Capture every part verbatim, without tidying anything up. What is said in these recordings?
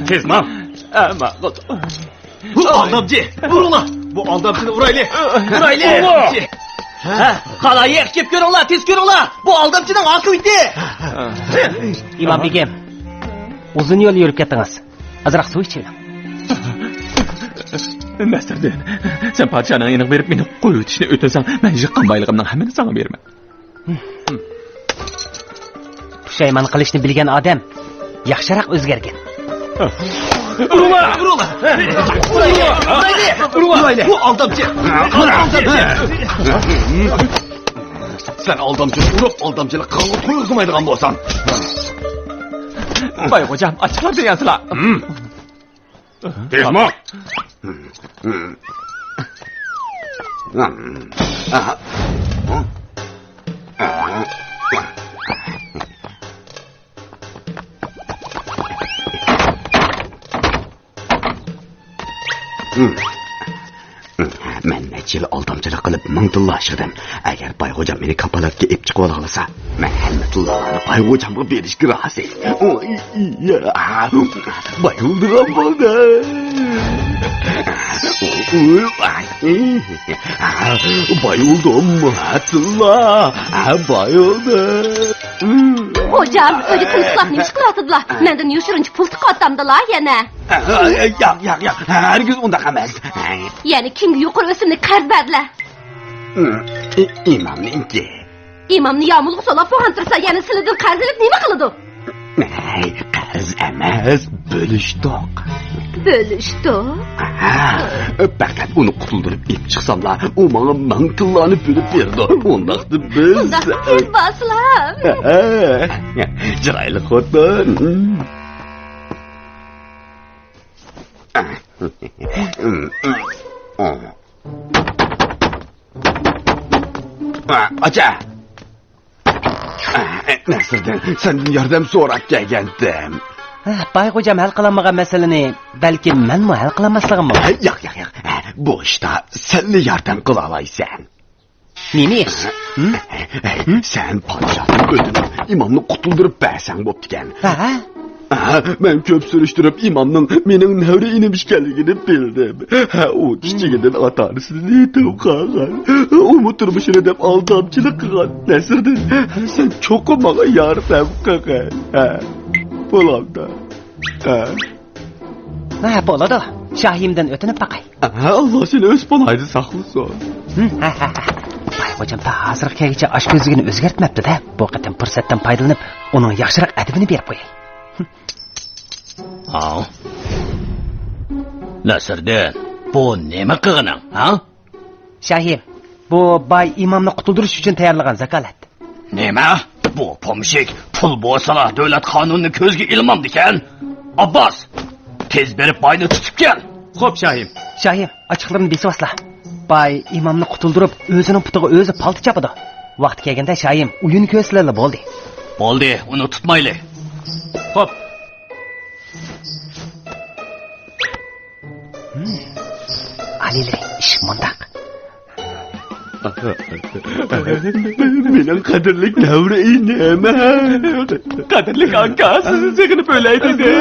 تېز ماڭ. ئەمما بۇ ئالدامچى! ئۇرۇڭلار! بۇ ئالدامچىنى ئۇرايلى! ئۇرايلى! ھە، خالايىق، كېلىپ كۆرۈڭلار، تېز كۆرۈڭلار! بۇ ئالدامچىنىڭ ئاقىۋىتى! ئىمام بېگىم، ئۇزۇن يول يۈرۈپ كەتتىڭىز. ئازراق سۇ ئىچىۋېلىڭ. نەسىردىن، سەن پادىشاھنىڭ يېنىغا بېرىپ مېنى قويۇۋېتىشنى ئۆتۈنسەڭ، مەن يىغقان بايلىقىمنىڭ ھەممىنى ساڭا بېرىمەن. پۇشايمان قىلىشنى بىلگەن ئادەم ياخشىراق ئۆزگەرگەن. ئۇرۇڭلار! ئۇرۇڭلار! ئۇرۇڭلار! بۇ ئالدامچى! ئالدامچى! سەن ئالدامچىنى ئۇرۇپ، ئالدامچىلىق قىلغانغا توي قىلمايدىغان بولسام. باي خوجام، ئاچچىقلاپ دېگەنسىلا. تېزمۇ؟ مەن نەچچە يىل ئالدامچىلىق قىلىپ، مىڭ تىللا ئىشلىدىم. ئەگەر باي خوجام مېنى كاپالەتكە ئېلىپ چىقىۋالالىسا، مەن ھەممە تىللالارنى باي خوجامغا بېرىشكە رازى. ئوي، باي بولدۇم بولدى. باي بولدۇم، تىللا، باي بولدۇم. خوجام، ئۆيدە تىمسىللاپ نېمە ئىش قىلىۋاتىدىلا؟ مەندىن يوشۇرۇنچە پۇل تىقىۋاتامدىلا يەنە؟ ياق، ياق، ياق، ھەرگىز ئۇنداق ئەمەس. يەنە كىمگە يۇقىرى ئۆسۈملۈك قەرز بەردىلە؟ ئىمامنىڭكى. ئىمامنى يامۇلغا سولاپ بولغان تۇرسا، يەنە سىلىدىن قەرز ئېلىپ نېمە قىلىدۇ؟ قەرز ئەمەس، بۆلۈشتۇق. بۆلۈشتۇق؟ پەقەت ئۇنى قۇتۇلدۇرۇپ ئېلىپ چىقساملا، ئۇ ماڭا مىڭ تىللانى بۆلۈپ بېرىدۇ. ئۇنداقتا بىز. ئۇنداقتا سەن بارسىلا. چىرايلىق خوتۇن. ئاچا! نەسىردىن، سەندىن ياردەم سوراپ كەلگەنتىم. باي خوجام ھەل قىلالمىغان مەسىلىنى بەلكىم مەنمۇ ھەل قىلالماسلىقىم مۇمكىن. ياق، ياق، ياق. بۇ ئىشتا سەنلا ياردەم قىلالايسەن. نېمە ئىش؟ سەن پادىشاھتىن ئۆتۈنۈپ، ئىمامنى قۇتۇلدۇرۇپ بەرسەڭ بوپتىكەن. ھە؟ ھە، مەن كۆپ سۈرۈشتۈرۈپ، ئىمامنىڭ مېنىڭ نەۋرە ئىنىم ئىكەنلىكىنى بىلدىم. ھە، ئۇ كىچىكىدىن ئاتا-ئانىسىدىن يېتىم قالغان. ئۇمۇ تۇرمۇشىنى دەپ ئالدامچىلىق قىلغان. نەسىردىن، سەن چوقۇم ماڭا ياردەم قىلغىن. ھە، بولامدۇ؟ ھە. ھە، بولىدۇ. شاھىمدىن ئۆتۈنۈپ باقاي. ھە، ئاللا سېنى ئۆز پاناھىدا ساقلىسۇن. ھە، ھە، ھە. باي خوجام تا ھازىرغا كەلگۈچە ئاش كۆزلۈكىنى ئۆزگەرتمەپتۇ-دە. بۇ قېتىم پۇرسەتتىن پايدىلىنىپ، ئۇنىڭ ياخشىراق ئەدىپىنى بېرىپ قوياي. ھاڭ؟ نەسىردىن، بۇ نېمە قىلغىنىڭ، ھاڭ؟ شاھىم، بۇ باي ئىمامنى قۇتۇلدۇرۇش ئۈچۈن تەييارلىغان زاكالەت. نېمە؟ بۇ پومشىك پۇل بولسىلا دۆلەت قانۇنىنى كۆزگە ئىلمامدىكەن. ئابباس، تېز بېرىپ باينى تۇتۇپ كەل. خوپ، شاھىم. شاھىم، ئاچچىقلىرىنى بېسىۋاسلا. باي ئىمامنى قۇتۇلدۇرۇپ، ئۆزىنىڭ پۇتىغا ئۆزى پالتا چاپىدۇ. ۋاقتى كەلگەندە شاھىم ئويۇن كۆرسىلەرلا بولدى. بولدى، ئۇنى تۇتمايلى. خوپ. ئالىيلىرى، ئىش مۇنداق. مېنىڭ قەدىرلىك نەۋرە ئىنىم. قەدىرلىك ئاكا، سىزنى سېغىنىپ ئۆلەي دېدى.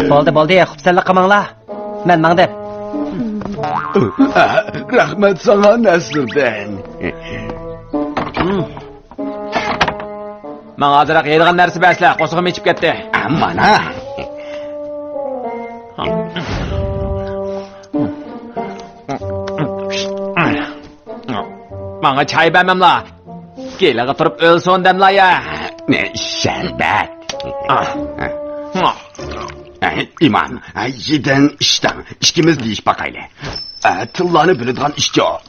بولدى، بولدى، خۇپسەنلىك قىلماڭلار. مەن ماڭدىم. رەھمەت ساڭا، نەسىردىن. ماڭا ئازراق يەيدىغان نەرسە بەرسىلە، قورسىقىم ئېچىپ كەتتى. مانا. ماڭا چاي بەرمەملا. گېلىغا تۇرۇپ ئۆلسۇن دەملا يا. شەربەت. ئىمام، يېدىڭ، ئىچتىڭ. ئىككىمىز دېيىشىپ باقايلى. تىللانى بىلىدىغان ئىش يوق.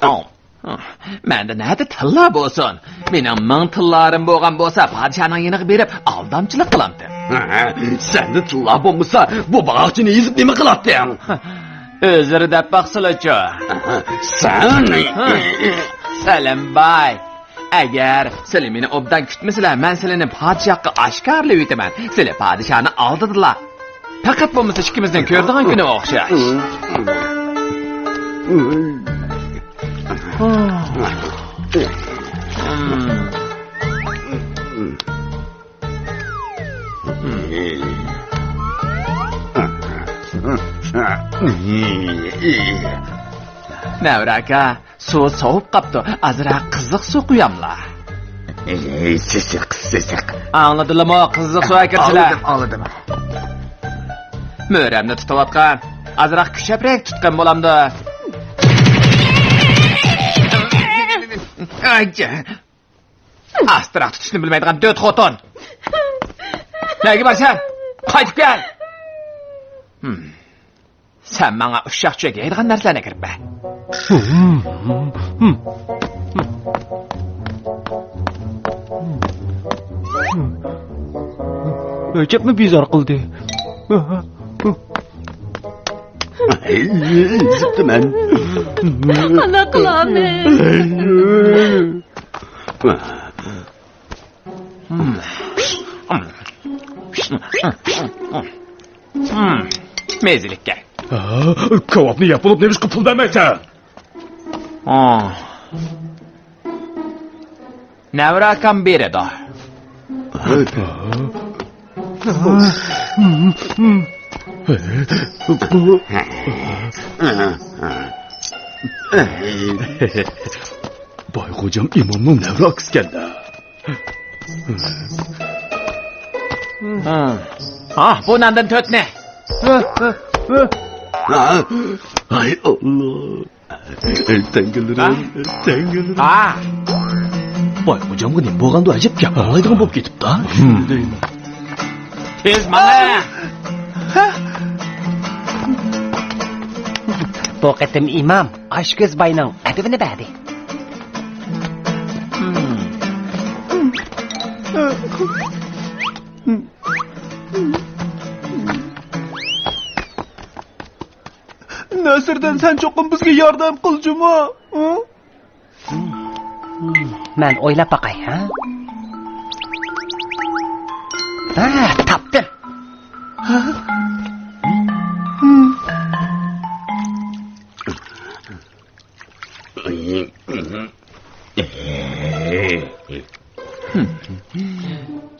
مەندە نەدە تىللا بولسۇن؟ مېنىڭ مىڭ تىللارىم بولغان بولسا، پادىشاھنىڭ يېنىغا بېرىپ ئالدامچىلىق قىلامتىم. سەندە تىللا بولمىسا، بۇ باغاقچىنى ئېزىپ نېمە قىلاتتىڭ؟ ئۆزلىرى دەپ باقسىلىچۇ. سەن. سەلەم باي. ئەگەر سىلى مېنى ئوبدان كۈتمىسىلە، مەن سىلىنى پادىشاھقا ئاشكارىلىۋېتىمەن. سىلى پادىشاھنى ئالدىدىلا. پەقەت بولمىسا ئىككىمىزنىڭ كۆرىدىغان كۈنى ئوخشاش. ئۇ، ئۇ، ئۇ. نەۋرە ئاكا، سۇ سوۋۇپ قاپتۇ، ئازراق قىزىق سۇ قۇياملا. سېسىق، سېسىق. ئاڭلىدىلىمۇ، قىزىق سۇ ئەكىرسىلە. ئاڭلىدىم، ئاڭلىدىم. مۈرەمنى تۇتۇۋاتقان. ئازراق كۈچەپرەك تۇتقان بولامدۇ؟ ئاستىراق تۇتۇشنى بىلمەيدىغان دۆت خوتۇن. نەگە بارسەن؟ قايتىپ كەل. ھىم. سەن ماڭا ئۇششاق چۈشەك يەيدىغان نەرسىلەرنى ئەكىرىپ بەر. ئۆچەپمۇ بىزار قىلدى. ئېزىپتىمەن. ئانا قىلامەن. مەززىلىككەن. كاۋاپنى يەپ بولۇپ نېمىشقا پۇل بەرمەيسەن؟ نەۋرە ئاكام بېرىدۇ. باي خوجام ئىمامنىڭ نەۋرە ئاكىسىكەن-دە. ھا، بۇ ناندىن تۆتنى. ھاي ئاللا. تەڭگىلىرىم، تەڭگىلىرىم. ھا. باي خوجامغا نېمە بولغاندۇ ئەجەب، گەپ ئاڭلايدىغان بولۇپ كېتىپتۇ. تېز ماڭا. بۇ قېتىم ئىمام ئاشكۆز باينىڭ ئەدىپىنى بەردى. نەسىردىن، سەن چوقۇم بىزگە ياردەم قىل جۇمۇ. مەن ئويلاپ باقاي، ھە؟ ھە، تاپتىم.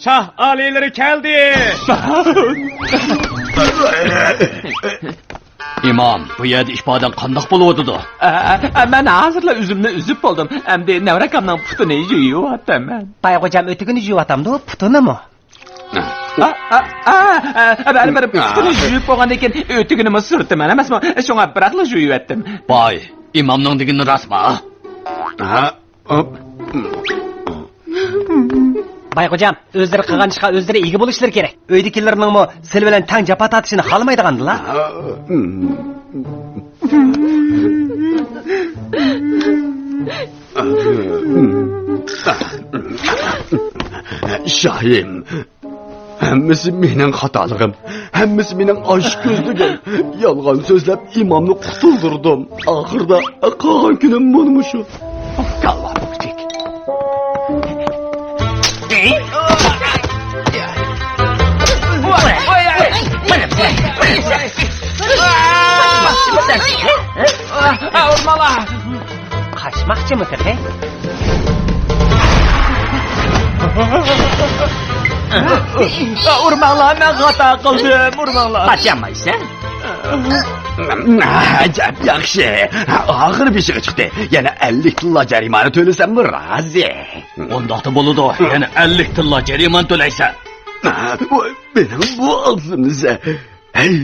شاھ ئالىيلىرى كەلدى! ئىمام، بۇ يەردە ئىپادەڭ قانداق بولۇۋاتىدۇ؟ ئە، ئە، ئە، مەن ھازىرلا ئۆزۈمنى ئۈزۈپ بولدۇم. ئەمدى نەۋرە ئاكامنىڭ پۇتىنى يۇيۇۋاتىمەن. باي خوجام ئۆتۈكىنى يۇيۇۋاتامدۇ، پۇتىنىمۇ؟ ئا، ئا، ئا، ئە، بەرىبىر پۇتىنى يۇيۇپ بولغاندىن كېيىن ئۆتۈكىنىمۇ سۈرتىمەن ئەمەسمۇ؟ شۇڭا بىراقلا يۇيۇۋەتتىم. باي، ئىمامنىڭ دېگىنى راستمۇ؟ ھە؟ باي خوجام، ئۆزلىرى قىلغان ئىشقا ئۆزلىرى ئىگە بولۇشلىرى كېرەك. ئۆيدىكىلىرىنىڭمۇ سىلى بىلەن تەڭ جاپا تارتىشىنى خالىمايدىغاندىلا. شاھىم، ھەممىسى مېنىڭ خاتالىقىم، ھەممىسى مېنىڭ ئاچكۆزلۈكۈم. يالغان سۆزلەپ ئىمامنى قۇتۇلدۇردۇم. ئاخىرىدا قالغان كۈنۈم مانا مۇشۇ. كاللا بوكچىك. ئۇرماڭلار! قاچماقچىمۇ تېخى؟ ئۇرماڭلار، مەن خاتا قىلدىم، ئۇرماڭلار. قاچالمايسەن. ئەجەب ياخشى. ئاخىرى بېشىغا چىقتى. يەنە ئەللىك تىللا جەرىمانە تۆلىسەممۇ رازى. ئۇنداقتا بولىدۇ. يەنە ئەللىك تىللا جەرىمانە تۆلەيسەن. ۋاي، مېنىڭ بوغۇزۇمنى يېسە. ھەي.